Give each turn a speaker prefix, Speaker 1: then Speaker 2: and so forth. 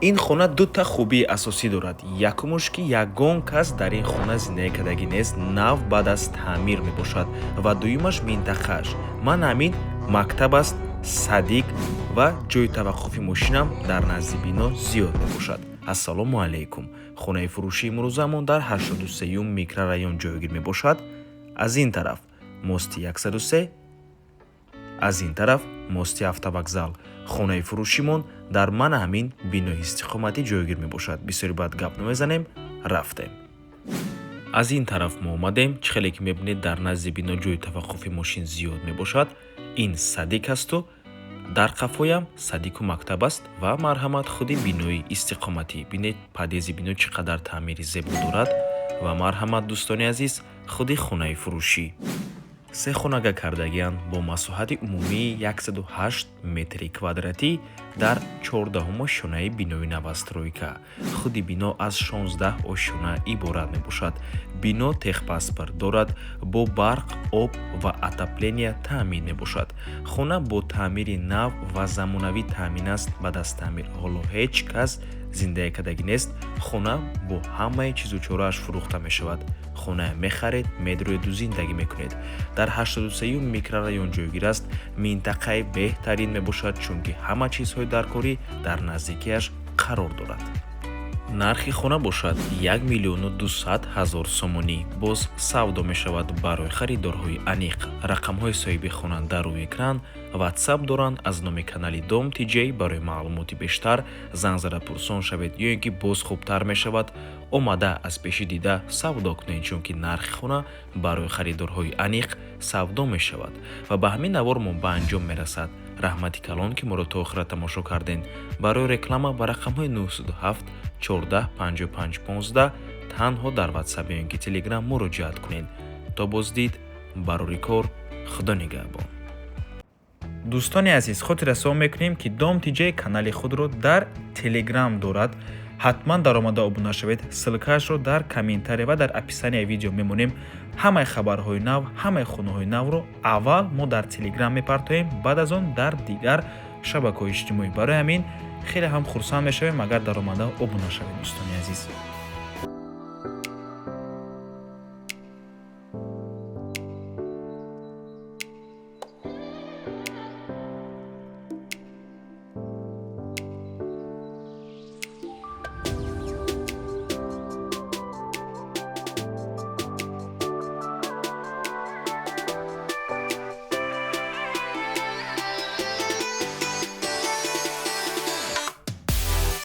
Speaker 1: Ин хона дута хубии асосӣ дорад. Якумуш, ки ягон кас дар ин хона зиндагӣ кардагӣ нест, нав баъд аз таъмир мебошад. Ва дуюмаш, минтақааш ман ҳамин мактаб аст, садик ва ҷойи таваққуфи мошинам дар назди бино зиёд мебошад. Ассалому алайкум! Хонаи фурӯшии имрӯзамон дар 83-юм микрорайон ҷойгир мебошад. Аз ин тараф мости 103, аз ин тараф мости автовокзал. Хонаи фурӯшимон дар мана ҳамин бинои истиқоматӣ ҷойгир мебошад. Бисёри баъд гап намезанем, рафтем. Аз ин тараф мо омадем. Чӣ хеле ки мебинед, дар назди бино ҷойи таваққуфи мошин зиёд мебошад. Ин садик асту дар қафоям садику мактаб аст. Ва марҳамат, худи бинои истиқоматӣ. Бинед, подъезди бино чӣ қадар таъмири зебо дорад. Ва марҳамат, дӯстони азиз, худи хонаи фурӯшӣ се хонага кардагианд бо масоҳати умумии 108 метри квадратӣ дар 14-ум ошёнаи бинои новостройка. Худи бино аз 16 ошёна иборат мебошад. Бино техпаспорт дорад, бо барқ, об ва отопления таъмин мебошад. Хона бо таъмири нав ва замонавӣ таъмин аст. Баъд аз таъмир ҳоло ҳеҷ кас зиндагӣ кардагӣ нест. Хона бо ҳамаи чизу чорааш фурӯхта мешавад. Хона мехаред, медроеду зиндагӣ мекунед. Дар 83-юм микрорайон ҷойгир аст. Минтақаи беҳтарин мебошад, чунки ҳама чизҳои даркорӣ дар наздикиаш қарор дорад. Нархи хона бошад 1 200 000 сомонӣ, боз савдо мешавад. Барои харидорҳои аниқ рақамҳои соҳиби хона дар рӯи экран, Ватсап доранд. Аз номи канали Дом Тиҷей барои маълумоти бештар занг зада пурсон шавед ё ин ки боз хубтар мешавад, омада аз пеши дида савдо кунед, чунки нархи хона барои харидорҳои аниқ савдо мешавад. Ва ба ҳамин навор мо ба анҷом мерасад. Раҳмати калон, ки моро то охира тамошо кардем. Барои реклама ба рақамҳои 907 14 55 15 танҳо дар Ватсап ё ин ки Телеграм муроҷиат кунед. То боздид, барори кор, Худо нигаҳбон.
Speaker 2: Дӯстони азиз, хотиррасон мекунем, ки Дом Тиҷей канали худро дар Телеграм дорад. Ҳатман даромада обуна шавед. Ссылкаашро дар комментария ва дар описанияи видео мемонем. Ҳамаи хабарҳои нав, ҳамаи хонаҳои навро аввал мо дар Телеграм мепартоем, баъд аз он дар дигар шабакаҳои иҷтимоӣ. Барои ҳамин хеле ҳам хурсанд мешавем, агар даромада обуна шавед, дӯстони азиз.